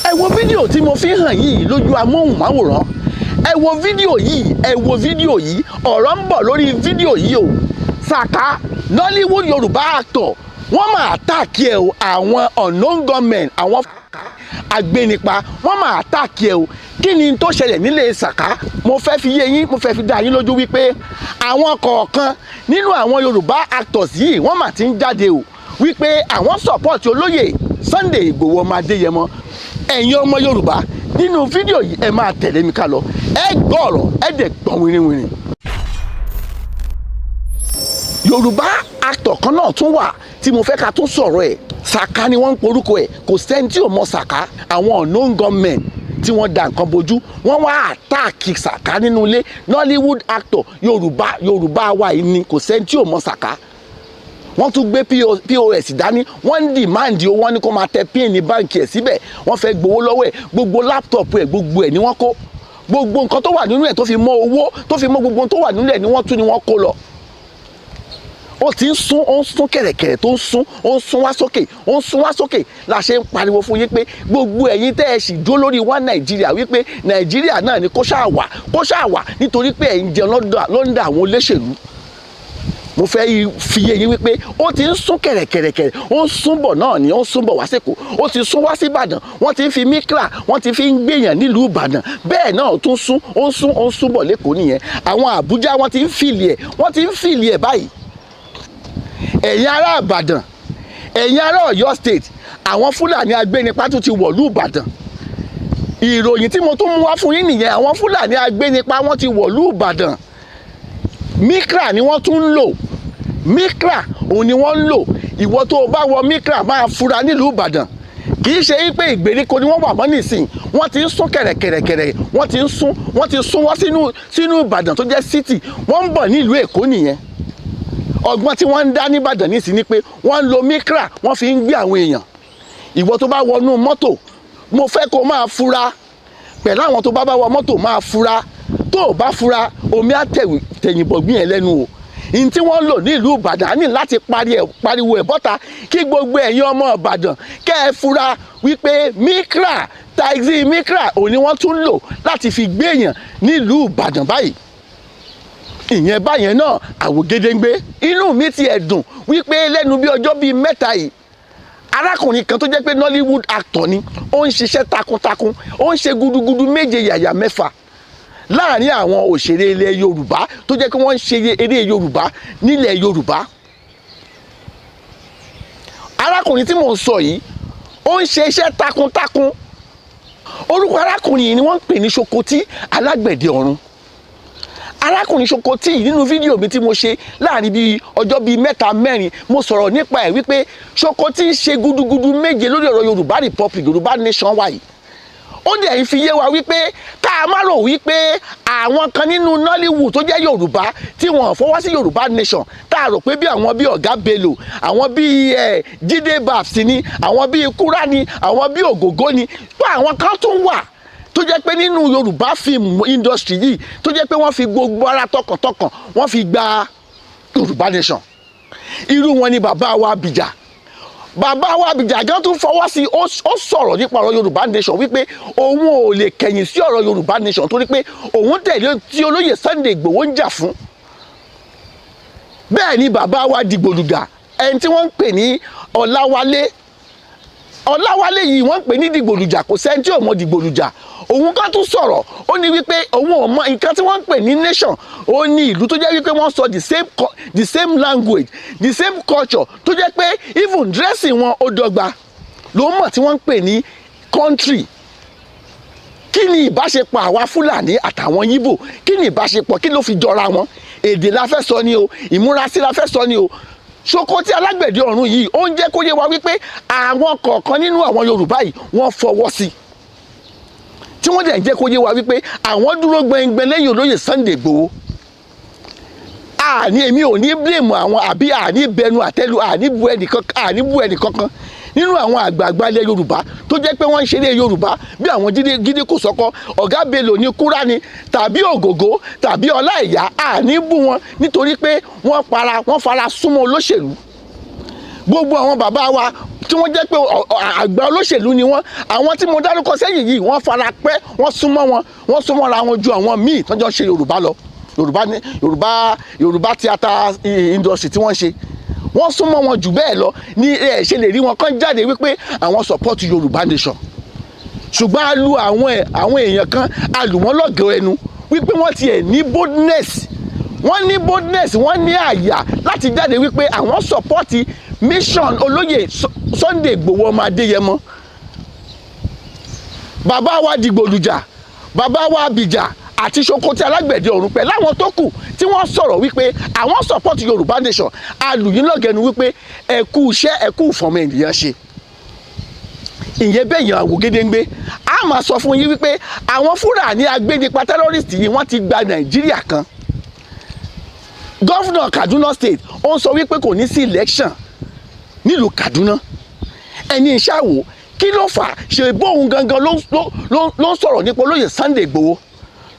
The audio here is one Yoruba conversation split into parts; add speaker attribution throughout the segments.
Speaker 1: Ẹ wo fídíò tí mo fi hàn yìí lójú amóhùnmáwòrán. Ẹ wo fídíò yìí, ẹ wo fídíò yìí. Ọ̀rọ̀ ń bọ̀ lórí fídíò yìí o. Saka, Nollywood Yorùbá actor, wọ́n máa attack ẹ o. Àwọn unknown gunmen, àwọn agbénipa, wọ́n máa attack ẹ o. Kí ni tó ṣẹlẹ̀ nílé Saka? Mo fẹ́ fi yé yín, mo fẹ́ fi dá yín lójú wípé àwọn kọ̀ọ̀kan nínú àwọn Yorùbá actors yìí, wọ́n mà ti ń jáde o, wípé àwọn support olóyè Sunday Ìgbòho ọmọ Adéyẹmọ. Ẹ̀yin ọmọ Yorùbá, nínú fídíò yìí, ẹ máa tẹ̀lé mi ká lọ. Ẹ gbọ́ ọ̀rọ̀, ẹ dẹ̀ gbọ́n wìrìwìrì. Yorùbá actor kan náà tún wà tí mo fẹ́ ká tún sọ̀rọ̀ ẹ̀. Saka ni wọ́n ń porúkọ ẹ̀. Kò sẹ́ni tí ò mọ Saka. Àwọn unknown gunmen tí wọ́n da nǹkan bojú, wọ́n wá attack Saka nínú ilé. Nollywood actor Yorùbá, Yorùbá wa yìí ni. Kò sẹ́ni tí ò mọ Saka. Wọ́n tún gbé POS dání, wọ́n ń demand owó. Wọ́n ní kó máa tẹ PIN ní báǹkì ẹ̀ síbẹ̀. Wọ́n fẹ́ gbowó lọ́wọ́ ẹ̀. Gbogbo laptop ẹ̀, gbogbo ẹ̀ ni wọ́n kó. Gbogbo nǹkan tó wà nínú ẹ̀, tó fi mọ́ owó, tó fi mọ́ gbogbo tó wà nínú ẹ̀, ni wọ́n tún ni wọ́n kó lọ. Ó ti ń sún, ó ń sún kẹ̀rẹ̀kẹ̀rẹ̀, tó ń sún, ó ń sún wá sókè, ó ń sún wá sókè. La ṣe ń pariwo fún yín pé gbogbo ẹ̀yin tẹ́ ẹ sì dúró lórí wá Nàìjíríà, wípé Nàìjíríà náà ni kó ṣáà wà, kó ṣáà wà, nítorí pé ẹ̀yin jẹun lọ́ndà àwọn olóṣèlú, mo fẹ́ fi yé yín wípé ó ti ń sún kẹ̀rẹ̀kẹ̀rẹ̀kẹ̀rẹ̀, ó ń sún bọ̀ náà ni. Ó ń sún bọ̀ wá sẹ́kọ̀ọ́, ó ti sún wá sí Ìbàdàn. Wọ́n ti ń fi Micra, wọ́n ti fi ń gbèyàn nílùú Ìbàdàn. Bẹ́ẹ̀ náà ó tún sún, ó ń sún, ó ń sún bọ̀ lẹ́kọ̀ọ́ nìyẹn. Àwọn Àbújá, wọ́n ti ń feel ẹ̀, wọ́n ti ń feel ẹ̀ báyìí. Ẹ̀yin ará Ìbàdàn, ẹ̀yin ará Ọ̀yọ́ State, àwọn Fúlàní agbénipa tún ti wọ̀lú Ìbàdàn. Ìròyìn tí mo tún mú wá fún yín nìyẹn. Àwọn Fúlàní agbénipa, wọ́n ti wọ̀lú Ìbàdàn. Micra ni wọ́n tún ń lò. Micra òun ni wọ́n ń lò. Ìwọ tó o bá wọ Micra, máa fura nílùú Ìbàdàn. Kì í ṣe pé ìgbèríko ni wọ́n wà mọ́ nísìn. Wọ́n ti ń sún kẹ̀rẹ̀kẹ̀rẹ̀kẹ̀rẹ̀, wọ́n ti ń sún, wọ́n ti sún wọ́n sínú Ìbàdàn tó jẹ́ city. Wọ́n ń bọ̀ nílùú Èkó nìyẹn. Ọgbọ́n tí wọ́n ń dá nìbàdàn nísìn ni pé wọ́n ń lo Micra, wọ́n fi ń gbé àwọn èèyàn. Ìwọ tó bá wọnú mọ́tò, mo fẹ́ kó máa fura pẹ̀lú àwọn tó bá wọ mọ́tò. Máa fura. Tó o bá fura, omi á tẹ̀yìnbọ̀gbìn ẹ̀ lẹ́nu o. Ìyìn tí wọ́n ń lò ní ìlú Ìbàdàn, á ní láti pariwo ẹ̀ bọ́ta kí gbogbo ẹ̀yin ọmọ Ìbàdàn kẹ́ ẹ fura wípé Micra, taxi Micra òní wọ́n tún lò láti fi gbé èèyàn nílùú Ìbàdàn báyìí. Ìyẹn báyẹn náà àwògedengbe. Inú mi ti ẹ̀ dùn wípé lẹ́nu bí ọjọ́ bíi 3 yìí, arákùnrin kan tó jẹ́ pé Nollywood actor ni, ó ń ṣiṣẹ́ takuntakun, ó ń ṣe gudugudu méje yàyà mẹ́fà láàrin àwọn òṣèré ilẹ̀ Yorùbá tó jẹ́ pé wọ́n ń ṣe eré Yorùbá nílẹ̀ Yorùbá. Arákùnrin tí mò ń sọ yìí, ó ń ṣe iṣẹ́ takuntakun. Orúkọ arákùnrin yìí ni wọ́n ń pè ní Ṣokotí Alágbẹ̀dẹ Ọ̀run. Arákùnrin Ṣokotí yìí, nínú fídíò mi tí mo ṣe láàrin bíi ọjọ́ bíi 3 mẹ́rin, mo sọ̀rọ̀ nípa ẹ̀ wípé Ṣokotí ṣe gudugudu méje lórí ọ̀rọ̀ Yorùbá Republic, Yorùbá Nation wa yìí. Ó dẹ̀ ń fi yé wa wípé ká má rò wípé àwọn kan nínú Nollywood tó jẹ́ Yorùbá tí wọ́n fọwọ́ sí Yorùbá Nation, tá a rò pé bí àwọn bíi Ọ̀gá Bello, àwọn bíi Jídé Babs ni, àwọn bíi Kúrá ni, àwọn bíi Ògògó ni, pé àwọn kan tún wà tó jẹ́ pé nínú Yorùbá film industry yìí, tó jẹ́ pé wọ́n fi gbogbo ara, tọkàntọkàn, wọ́n fi gba Yorùbá Nation. Irú wọn ni bàbá wa Abìjà. Bàbá wa Abìjà gan tún fọwọ́ sí. Ó sọ̀rọ̀ nípa ọ̀rọ̀ Yorùbá Nation wípé òun ò lè kẹ̀yìn sí ọ̀rọ̀ Yorùbá Nation, torí pé òun tẹ̀lé tí olóyè Sunday Ìgbòho ń jà fún. Bẹ́ẹ̀ ni bàbá wa Dìgbòlùgà, ẹni tí wọ́n ń pè ní Ọláwálé. Ọláwálé yìí, wọ́n ń pè ní Dìgbòlùjà. Kò sẹ́ni tí ò mọ Dìgbòlùjà. Òun kan tún sọ̀rọ̀, ó ní wípé òun ò mọ nǹkan tí wọ́n ń pè ní nation. Ó ní ìlú tó jẹ́ wípé wọ́n sọ the same language, the same culture, tó jẹ́ pé even dressing wọn ó dọ́gba, ló mọ̀ tí wọ́n ń pè ní country. Kí ni ìbáṣepọ̀ àwa Fúlàní àtàwọn Yíbò? Kí ni ìbáṣepọ̀? Kí ló fi jọra wọn? Èdè la fẹ́ sọ ni o, ìmúrasí la fẹ́ sọ ni o. Ṣokotí Alágbẹ̀dẹ Ọ̀run yìí, ó ń jẹ́ kó yé wa wípé àwọn kọ̀ọ̀kan nínú àwọn Yorùbá yìí, wọ́n fọwọ́ sí i, tí wọ́n dẹ̀ ń jẹ́ kó yé wa wípé àwọn dúró gbẹngbẹ lẹ́yìn olóyè Sunday Igboho. Àní èmi ò ní blame àwọn, àbí àní bẹnu àtẹ́lu, àní bu ẹnìkankan nínú àwọn àgbààgbà ilẹ̀ Yorùbá tó jẹ́ pé wọ́n ń ṣeré Yorùbá, bí àwọn Jídé Jídé Kòsọ́kọ́, Ọ̀gá Bello ní, Kúrá ni, tàbí Ògògó, tàbí Ọláìyá. Àní bú wọn nítorí pé wọ́n para wọ́n fara súnmọ́ olóṣèlú. Gbogbo àwọn bàbá wa Tí wọ́n jẹ́ pé àgbà olóṣèlú ni wọ́n. Àwọn tí mo dárúkọ sẹ́yìn yìí, wọ́n fara pẹ́, wọ́n súnmọ́ wọn, wọ́n súnmọ́ra wọn ju àwọn míì tó jọ ṣe Yorùbá lọ, Yorùbá ní Yorùbá theatre industry tí wọ́n ṣe. Wọ́n súnmọ́ wọn jù bẹ́ẹ̀ lọ ní ẹ ṣe lè rí wọn kán jáde wípé àwọn support Yorùbá nation. Ṣùgbọ́n a lu àwọn èèyàn kan, a lù wọ́n lọ́gọ̀ọ́ ẹnu wípé wọ́n tiẹ̀ ní boldness, wọ́n ní boldness, wọ́n ní àyà láti jáde wípé àwọn support mission olóyè Sunday Igboho ọmọ Adéyẹmọ, bàbá wa dìgbòlùjà, bàbá wa Abìjà àti Sokoto alágbẹ̀dẹ ọ̀run pẹ̀ láwọn tó kù tí wọ́n sọ̀rọ̀ wípé àwọn support Yorùbá nation. Alùyìn lọ́gẹ̀ẹ́nu wípé ẹ kú iṣẹ́, ẹ kú ìfọ̀mọ ènìyàn ṣe. Ìyẹn bẹ́ẹ̀ yàn àwògedengbe. A máa sọ fún yín wípé àwọn Fúlàní agbénipa terrorist yìí, wọ́n ti gba Nàìjíríà kan. Governor Kaduna State, ó ń sọ wípé kò ní sí election nílùú Kaduna. Ẹni ìṣàwò, kí ló fà á? Ṣe bóun gangan ló ń sọ̀rọ̀ nípa olóyè Sunday Igboho,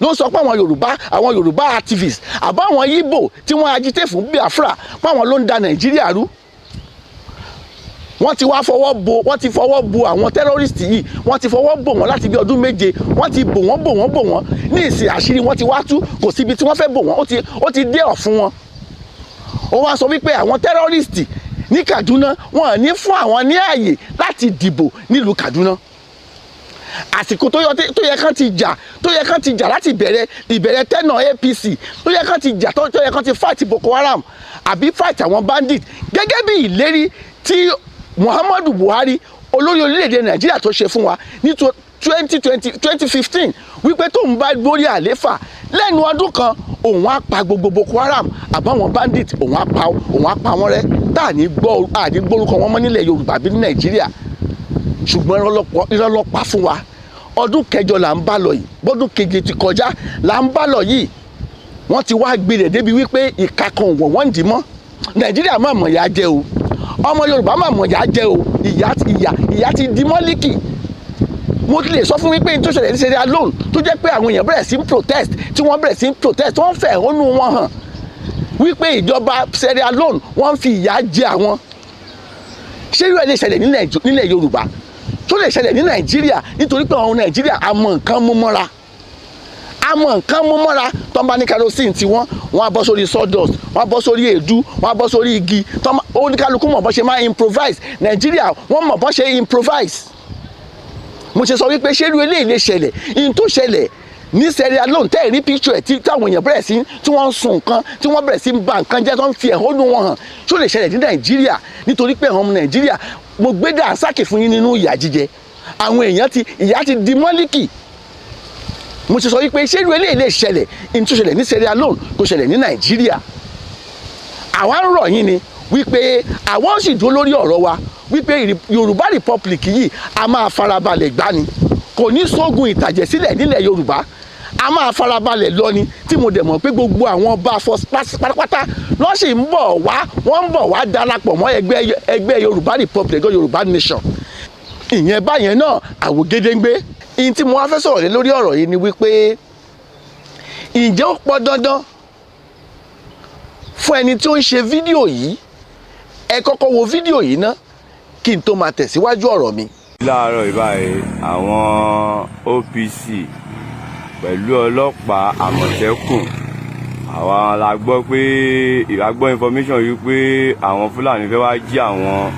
Speaker 1: ló ń sọ pé àwọn Yorùbá activists àbáwọn Ìgbò tí wọ́n agitate fún Biafra, páwọn ló ń da Nàìjíríà rú. Wọ́n ti wá fọwọ́ bo, wọ́n ti fọwọ́ bo àwọn terrorist yìí. Wọ́n ti fọwọ́ bò wọ́n láti bí ọdún 7. Wọ́n ti bò wọ́n, bò wọ́n, bò wọ́n. Ní ìsìn, àṣírí wọ́n ti wá tú. Kò síbi tí wọ́n fẹ́ bò wọ́n, ó ti dé ọ̀fun wọn. Ó wá sọ wípé àwọn terrorist ní Kaduna, wọn ò ní fún àwọn ní ààyè láti dìbò nílùú Kaduna. Àsìkò tó yẹ kán ti jà, tó yẹ kán ti jà láti bẹ̀rẹ̀ ìbẹ̀rẹ̀ tenure APC, tó yẹ kán ti jà, tó yẹ kán ti fight Boko Haram àbí fight àwọn bandit gẹ́gẹ́ bí ìlérí tí Muhammadu Buhari, olórí orílẹ̀-èdè Nàìjíríà, tó ṣe fún wa ní 2020, 2015, wípé tóun bá gbórí àléfà lẹ́nu ọdún kan, òun á pa gbogbo Boko Haram àbáwọn bandit, òun á pa wọ́n rẹ́, tá à ní gbọ́, à ní gbórúkọ wọn mọ́ nílẹ̀ Yorùbá bí ní Nàìjíríà. Ṣùgbọ́n irọ́ ló pa fún wa. Ọdún 8 là ń bá lọ yìí, bọ́dún keje ti kọjá là ń bá lọ yìí. Wọ́n ti wá gbilẹ̀ débi wípé ìka kan ò wọ̀ wọ́n ń dì mọ́. Nàìjíríà má mọ̀ ìyà jẹ o, ọmọ Yorùbá má mọ̀ ìyà jẹ o. Ìyà ti di mọ́líkì. Mo ti lè sọ fún wípé n tó ṣẹlẹ̀ ní Sierra Leone, tó jẹ́ pé àwọn èèyàn bẹ̀rẹ̀ sí ń protest, tí wọ́n bẹ̀rẹ̀ sí ń protest, wọ́n ń fẹ̀hónú wọn hàn wípé ìjọba Sierra Leone, wọ́n ń fi ìyà jẹ àwọn. Ṣé irú ẹ̀ lè ṣẹlẹ̀ nílẹ̀ Yorùbá, tó lè ṣẹlẹ̀ ní Nàìjíríà? Nítorí pé àwọn Nàìjíríà, àmọ́ nǹkan mú mọ́ra, àmọ́ nǹkan mú mọ́ra. Tó ń bá ní kerosene tí wọ́n á bọ́ sórí sawdust, wọ́n á bọ́ sórí èédú, wọ́n á bọ́ sórí igi. Oníkálukú mọ̀ bọ́ ṣe máa improvise. Nàìjíríà, wọ́n mọ̀ bọ́ ṣe improvise. Mo ṣe sọ wípé ṣé irú eléyìí lè ṣẹlẹ̀? Ihun tó ṣẹlẹ̀ ní Sierra Leone, tẹ́ ẹ̀ rí picture ẹ̀, tí táwọn èèyàn bẹ̀rẹ̀ sí tí wọ́n ń sun nǹkan, tí wọ́n bẹ̀rẹ̀ sí ń ba nǹkan jẹ́, tó ń fi ẹ̀hónú wọn hàn, ṣó lè ṣẹlẹ̀ ní Nàìjíríà? Nítorí pé àwọn ọmọ Nàìjíríà, mo gbé dànsákì fún yín nínú ìyà jíjẹ àwọn èèyàn ti, ìyà ti di mọ́líkì. Mo ṣe sọ wípé ṣé irú eléyìí lè ṣẹlẹ̀? Ihun tó ṣẹlẹ̀ ní Sierra Leone kò ṣẹlẹ̀ ní Nàìjíríà. Àwa ń rọ̀ yín ni wípé àwọn sì dúró lórí ọ̀rọ̀ wa wípé Yorùbá Republic yìí, a máa farabalẹ̀ gbani, kò ní sógun ìtàjẹ̀ sílẹ̀ nílẹ̀ Yorùbá. A máa farabalẹ̀ lọ ni, tí mo dẹ̀ mọ̀ pé gbogbo àwọn ọba pátápátá lọ́ sì ń bọ̀ wá, wọ́n ń bọ̀ wá darapọ̀ mọ́ ẹgbẹ́ Yorùbá Republic, ẹgbẹ́ Yorùbá Nation. Ìyẹn báyẹn náà, àwògedengbe. Ìyẹn tí mo wá fẹ́ sọ̀rọ̀ lé lórí ọ̀rọ̀ yìí ni wípé, ǹjẹ́ ó pọn dandan fún ẹni tí ó ń ṣe fídíò yìí? Ẹ kọ́kọ́ wo fídíò yìí ná, kí n tó máa tẹ̀síwájú ọ̀rọ̀ mi.
Speaker 2: Láàárọ̀ ìbáyìí, àwọn OPC pẹ̀lú ọlọ́pàá Àmọ̀tẹ́kùn, àwa la gbọ́ pé ìwà gbọ́ information yìí pé àwọn Fúlàní fẹ́ wá jí àwọn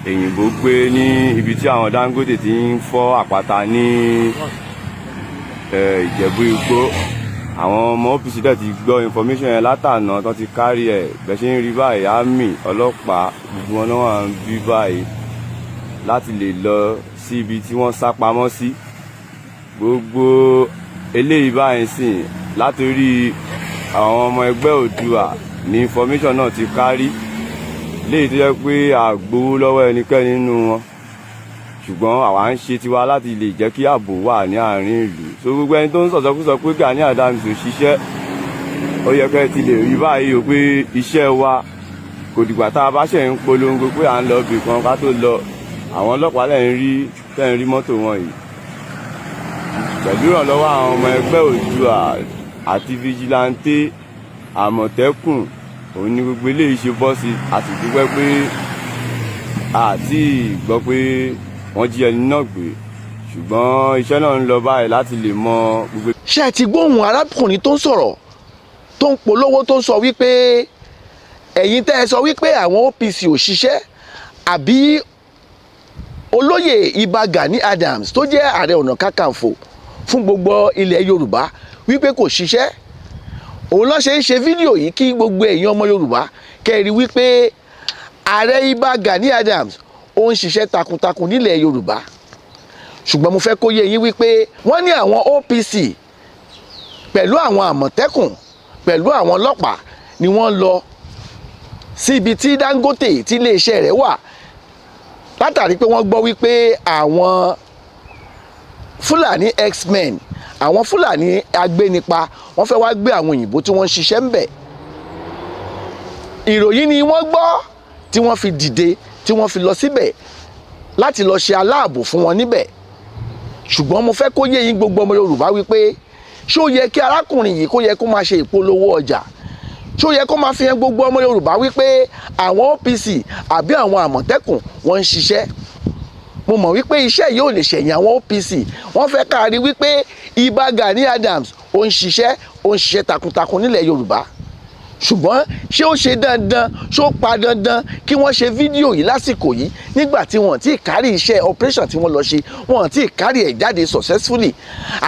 Speaker 2: èyìnbó gbé ní ibi tí àwọn Dangote ti ń fọ́ àpáta ní Ìjẹ̀bú Igbó. Àwọn ọmọ OPC dẹ̀ ti gbọ́ information yẹn látànà tó ti kárí ẹ̀. Bẹ́ẹ̀ ṣe ń rí báyìí, army, ọlọ́pàá, gbogbo wọn náà wà ń bí báyìí láti lè lọ sí ibi tí wọ́n sá pamọ́ sí. Gbogbo eléyìí báyìí sìn, látòrí àwọn ọmọ ẹgbẹ́ Oòduà ní information náà ti kárí léyìí, tó jẹ́ pé àgbowó lọ́wọ́ ẹnikẹ́ni nínú wọn, ṣùgbọ́n àwa ń ṣe tiwa láti lè jẹ́ kí ààbò wà ní àárín ìlú. So gbogbo ẹni tó ń sọ̀sọ́kúsọ pé Gani Adams ò ṣiṣẹ́, ó yẹ kẹ́ ti lè rí báyìí o pé iṣẹ́ wa kò dìgbà tá a bá ṣe ń polongo pé à ń lọ ibì kan ká tó lọ. Àwọn ọlọ́pàá lẹ́ ń rí, tẹ́ ń rí mọ́tò wọn yìí, pẹ̀lú ìrànlọ́wọ́ àwọn ọmọ ẹgbẹ́ Oòduà àti vigilante Àmọ̀tẹ́kùn, òun ni gbogbo eléyìí ṣe bọ́ sí. A sì dúpẹ́ pé Àti gbọ́ pé wọ́n jí ẹni náà gbé, ṣùgbọ́n iṣẹ́ náà ń lọ báyìí láti lè mọ gbogbo.
Speaker 1: Ṣé ẹ ti gbóhùn arákùnrin tó ń sọ̀rọ̀, tó ń polówó, tó ń sọ wípé ẹ̀yin tẹ́ ẹ sọ wípé àwọn OPC ò ṣiṣẹ́, àbí olóyè Ìbà Gani Adams tó jẹ́ Ààrẹ Ọ̀nà Kakanfò fún gbogbo ilẹ̀ Yorùbá, wípé kò ṣiṣẹ́, òun ló ṣe ń ṣe fídíò yìí kí gbogbo ẹ̀yin ọmọ Yorùbá kẹ́rì wípé Ààrẹ Ìbà Gani Adams ó ń ṣiṣẹ́ takuntakun nílẹ̀ Yorùbá? Ṣùgbọ́n mo fẹ́ kó yé yín wípé wọ́n ní àwọn OPC pẹ̀lú àwọn Àmọ̀tẹ́kùn pẹ̀lú àwọn ọlọ́pàá ni wọ́n lọ sí ibi tí Dangote tí iléeṣẹ́ rẹ̀ wà, látàrí pé wọ́n gbọ́ wípé àwọn Fúlàní herdsmen, àwọn Fúlàní agbénipa, wọ́n fẹ́ wá gbé àwọn òyìnbó tí wọ́n ń ṣiṣẹ́ ń bẹ̀. Ìròyìn ni wọ́n gbọ́ tí wọ́n fi dìde, tí wọ́n fi lọ síbẹ̀ láti lọ ṣe aláàbò fún wọn níbẹ̀. Ṣùgbọ́n mo fẹ́ kó yé yín, gbogbo ọmọ Yorùbá, wípé ṣé ó yẹ kí arákùnrin yìí kó yẹ kó máa ṣe ìpolówó ọjà? Ṣé ó yẹ kó máa fi hàn gbogbo ọmọ Yorùbá wípé àwọn OPC àbí àwọn Àmọ̀tẹ́kùn wọ́n ń ṣiṣẹ́? Mo mọ̀ wípé iṣẹ́ yìí ò lè ṣẹ̀yìn àwọn OPC. Wọ́n fẹ́ ká rí wípé Ìbà Gani Adams ó ń ṣiṣẹ́, ó ń ṣiṣẹ́ takuntakun nílẹ̀ Yorùbá. Ṣùgbọ́n ṣé ó ṣe dandan, ṣó pa dandan kí wọ́n ṣe fídíò yìí lásìkò yìí, nígbà tí wọ́n ti kárí iṣẹ́ operation tí wọ́n lọ ṣe, wọ́n ti kárí ẹ̀ jáde successfully,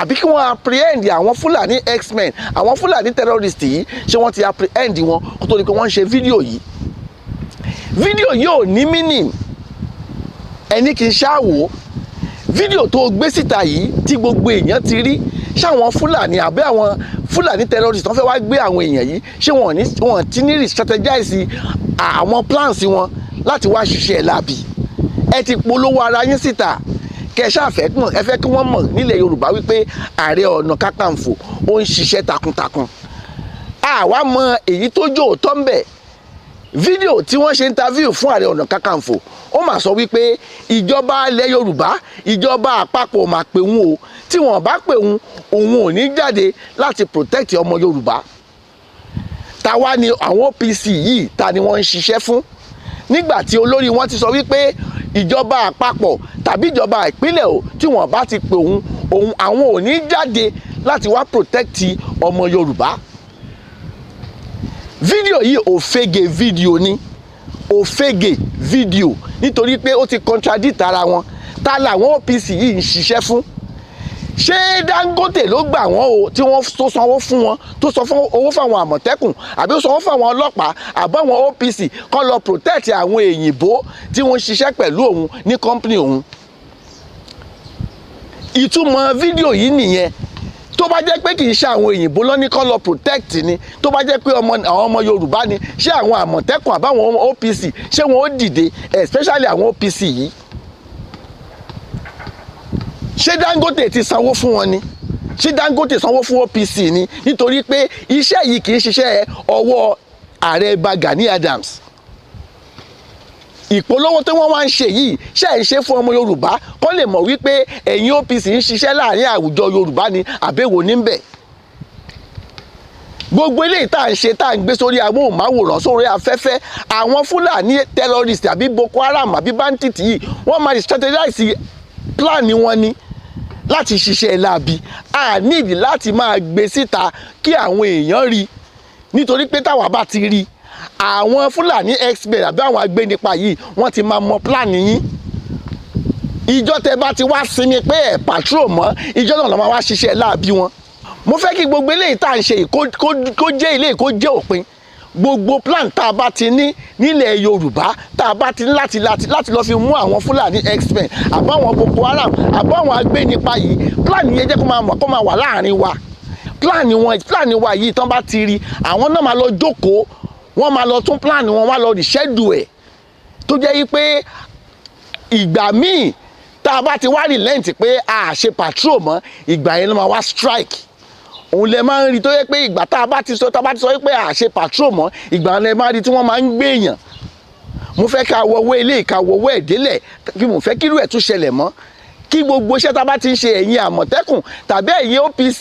Speaker 1: àbí kí wọ́n apprehend àwọn Fúlàní herdsmen, àwọn Fúlàní terrorist yìí? Ṣé wọ́n ti apprehend wọn kó tó di pé wọ́n ń ṣe fídíò yìí? Fídíò yìí ò ní meaning. Ẹni kì í ṣáàwó fídíò tó gbé síta yìí tí gbogbo èèyàn ti rí. Ṣáwọn Fúlàní àbí àwọn Fúlàní terrorist tó fẹ́ wá gbé àwọn èèyàn yìí, ṣé wọ́n ní wọ́n ti ní re-strategize àwọn plans wọn láti wá ṣiṣẹ́ láabi? Ẹ ti polówó ara yín síta, kẹ ṣáàfẹ́ mọ̀, ẹ fẹ́ kí wọ́n mọ̀ nílẹ̀ Yorùbá wípé Ààrẹ Ọ̀nà Kakanfò ó ń ṣiṣẹ́ takuntakun. Àwa mọ èyí tó jó òótọ́ ń bẹ̀. Fídíò tí wọ́n ṣe interview fún Ààrẹ Ọ̀nà Kakanfò, ó mà sọ wípé ìjọba ilẹ̀ Yorùbá, ìjọba àpapọ̀ mà pè wọ́n o. Tí wọ́n bá pè wọ́n, òun ò ní jáde láti protect ọmọ Yorùbá. Táwa ni àwọn OPC yìí? Ta ni wọ́n ń ṣiṣẹ́ fún, nígbà tí olórí wọn ti sọ wípé ìjọba àpapọ̀ tàbí ìjọba ìpínlẹ̀ o, tí wọ́n bá ti pè òun, òun àwọn ò ní jáde láti wá protect ọmọ Yorùbá? Fídíò yìí, òfegè fídíò ni, òfegè fídíò, nítorí pé ó ti contradict ara wọn. Ta làwọn OPC yìí ń ṣiṣẹ́ fún? Ṣé Dangote ló gbà wọ́n o, tí wọ́n tó sanwó fún wọn, tó sọ fún owó fáwọn Àmọ̀tẹ́kùn, àbí ó sanwó fáwọn ọlọ́pàá àbáwọn OPC kó lọ protect àwọn èyìnbó tí wọ́n ń ṣiṣẹ́ pẹ̀lú òun ní company òun? Ìtumọ̀ fídíò yìí nìyẹn. Tó bá jẹ́ pé kì í ṣe àwọn òyìnbó ló ní kó lọ protect ni, tó bá jẹ́ pé àwọn ọmọ Yorùbá ni, ṣé àwọn Àmọ̀tẹ́kùn àbáwọn OPC, ṣé wọn ó dìde? Especially àwọn OPC yìí, ṣé Dangote ti sanwó fún wọn ni? Ṣé Dangote sanwó fún OPC ni? Nítorí pé iṣẹ́ yìí kì í ṣiṣẹ́ ọwọ́ Ààrẹ Ìbà Gani Adams. Ìpolówó tí wọ́n wá ń ṣe yìí, ṣe ń ṣe fún ọmọ Yorùbá kó lè mọ̀ wípé ẹ̀yin OPC ń ṣiṣẹ́ láàrin àwùjọ Yorùbá ni, àbẹ̀wò níbẹ̀? Gbogbo eléyìí tá à ń ṣe, tá à ń gbé sórí amóhùnmáwòrán, sórí afẹ́fẹ́, àwọn Fúlàní terrorist àbí Boko Haram àbí bandit yìí, wọ́n máa strategize plan wọn ni láti ṣiṣẹ́ láabi. A nídìí láti máa gbé síta kí àwọn èèyàn rí, nítorí pé táwa bá ti rí, àwọn Fúlàní herdsmen àbí àwọn agbénipa yìí, wọ́n ti máa mọ plan yín. Ìjọ tẹ bá ti wá sinmi pé ẹ̀ patrol mọ́, ìjọ náà ló máa wá ṣiṣẹ́ láabi wọn. Mo fẹ́ kí gbogbo eléyìí tá à ń ṣe yìí kó jẹ́ eléyìí kó jẹ́ òpin. Gbogbo plan tá a bá ti ní nílẹ̀ Yorùbá, tá a bá ti ní láti lọ fi mú àwọn Fúlàní herdsmen àbáwọn Boko Haram àbáwọn agbénipa yìí, plan yẹn jẹ́ kó máa mọ̀, kó máa wà láàrin wa. Plan wọn, plan wa yìí, tán bá ti rí, àwọn náà máa lọ jókòó, wọ́n máa lọ tún plan wọn, wá lọ reschedule ẹ̀, tó jẹ́ yí pé ìgbà míì tá a bá ti wá relent pé a ṣe patrol mọ́, ìgbà yẹn ló máa wá strike. Òun lẹ máa ń rí tó yẹ pé ìgbà tá a bá ti sọ pé a ṣe patrol mọ́, ìgbà yẹn lẹ máa rí tí wọ́n máa ń gbé èèyàn. Mo fẹ́ ká wọwọ́ ilé, ká wọwọ́ ẹ̀ délẹ̀, kí mo fẹ́ kírú ẹ̀ tún ṣẹlẹ̀ mọ́, kí gbogbo iṣẹ́ tá a bá ti ń ṣe, ẹ̀yin Àmọ̀tẹ́kùn tàbí ẹ̀yin OPC,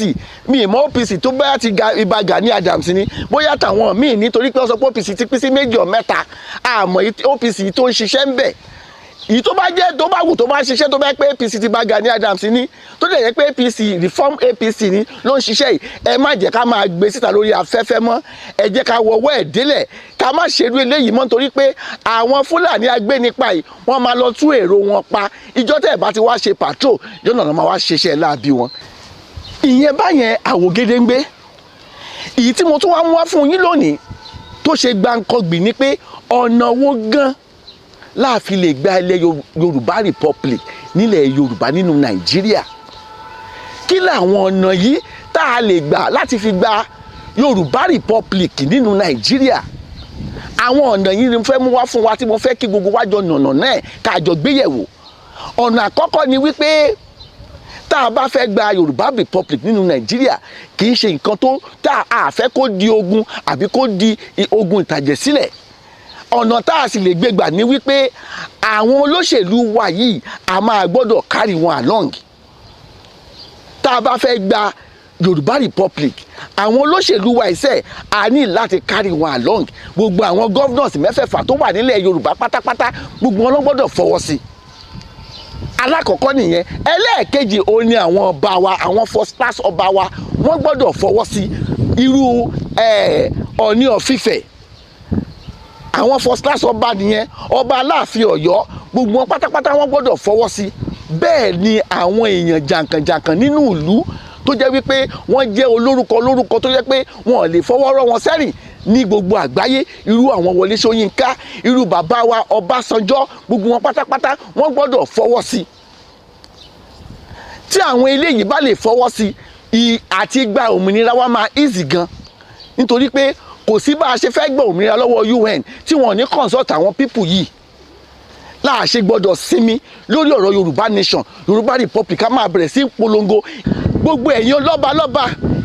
Speaker 1: mi ìmọ̀ OPC tó bá ti ga Ìbà Gani Adams ni, bóyá tàwọn míì, nítorí pé wọ́n sọ pé OPC ti pín sí méjì ọ̀ mẹ́ta, àmọ́ OPC tó ń ṣiṣẹ́ ń bẹ̀. Èyí tó bá jẹ́, tó bá wù, tó bá ṣiṣẹ́, tó bá pé APC ti bá Gani Adams ní, tó dẹ̀ jẹ́ pé APC, reform APC ní ló ń ṣiṣẹ́ yìí, ẹ má jẹ́ ká máa gbé síta lórí afẹ́fẹ́ mọ́. Ẹ jẹ́ ká wọwọ́ ẹ̀ délẹ̀, ká má ṣerú eléyìí mọ́, nítorí pé àwọn Fúlàní agbénipa yìí, wọ́n máa lọ tú èrò wọn pa. Ìjọ tẹ́ ẹ̀ bá ti wá ṣe patrol yọ̀nà náà, máa wá ṣiṣẹ́ láabi wọn. Ìyẹn báyẹn àwògedengbe. Èyí tí mo tún wá mú wá fún yín lónìí tó ṣe gbáǹkọgbì ni pé, ọ̀nà wo gan láàfin lè gba ilẹ̀ Yorùbá Republic nílẹ̀ Yorùbá nínú Nàìjíríà? Kí làwọn ọ̀nà yìí tá a lè gbà láti fi gba Yorùbá Republic nínú Nàìjíríà? Àwọn ọ̀nà yìí ni mo fẹ́ mú wá fún wa, tí mo fẹ́ kí gbogbo wa jọ nànà náà, ká jọ gbéyẹ̀wò. Ọ̀nà àkọ́kọ́ ni wípé, tá a bá fẹ́ gba Yorùbá Republic nínú Nàìjíríà, kì í ṣe nǹkan tó tá a fẹ́ kó di ogun àbí kó di ogun ìtàjẹ̀sílẹ̀. Ọ̀nà tá a sì lè gbé gbà ní wípé, àwọn olóṣèlú wa yìí, a máa gbọ́dọ̀ carry wọn along. Tá a bá fẹ́ gba Yorùbá Republic, àwọn olóṣèlú wa iṣẹ́, a ní láti carry wọn along. Gbogbo àwọn governors mẹ́fẹ̀ẹ̀fà tó wà nílẹ̀ Yorùbá pátápátá, gbogbo wọn ló gbọ́dọ̀ fọwọ́ sí i. Alákọ̀ọ́kọ́ nìyẹn. Ẹlẹ́ẹ̀kejì, òun ni àwọn ọba wa, àwọn first class ọba wa, wọ́n gbọ́dọ̀ fọwọ́ sí. Irú Ọọ̀ni of Ifẹ̀, àwọn first class ọba nìyẹn, ọba Aláàfin Ọ̀yọ́, gbogbo wọn pátápátá, wọ́n gbọ́dọ̀ fọwọ́ sí. Bẹ́ẹ̀ ni àwọn èèyàn jàǹkànjàǹkàn nínú ìlú tó jẹ́ wípé wọ́n jẹ́ olórúkọ olórúkọ, tó jẹ́ pé wọn ò lè fọwọ́ rọ́ wọn sẹ́rìn ní gbogbo àgbáyé, irú àwọn Wọlé Ṣóyínká, irú bàbá wa Ọbásanjọ́, gbogbo wọn pátápátá, wọ́n gbọ́dọ̀ fọwọ́ sí. Tí àwọn eléyìí bá lè fọwọ́ sí i, àti gba òmìnira wa máa easy gan, nítorí pé kò sí bá a ṣe fẹ́ gba òmìnira lọ́wọ́ UN tí wọ́n ní consult àwọn people yìí. Láàṣẹ gbọ́dọ̀ sinmi lórí ọ̀rọ̀ Yorùbá Nation, Yorùbá Republic. Ká máa bẹ̀rẹ̀ sí polongo. Gbogbo ẹ̀yin lọ́balọ́ba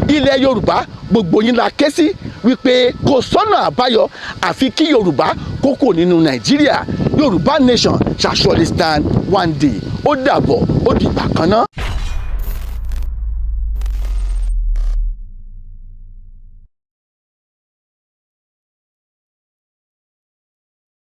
Speaker 1: ilẹ̀ Yorùbá, gbogbo yín la ké sí wípé kò sọ́nà àbáyọ àfi kí Yorùbá kó kúrò nínú Nàìjíríà. Yorùbá Nation shall surely stand one day. Ó dàbọ̀, ó dìgbà kan náà.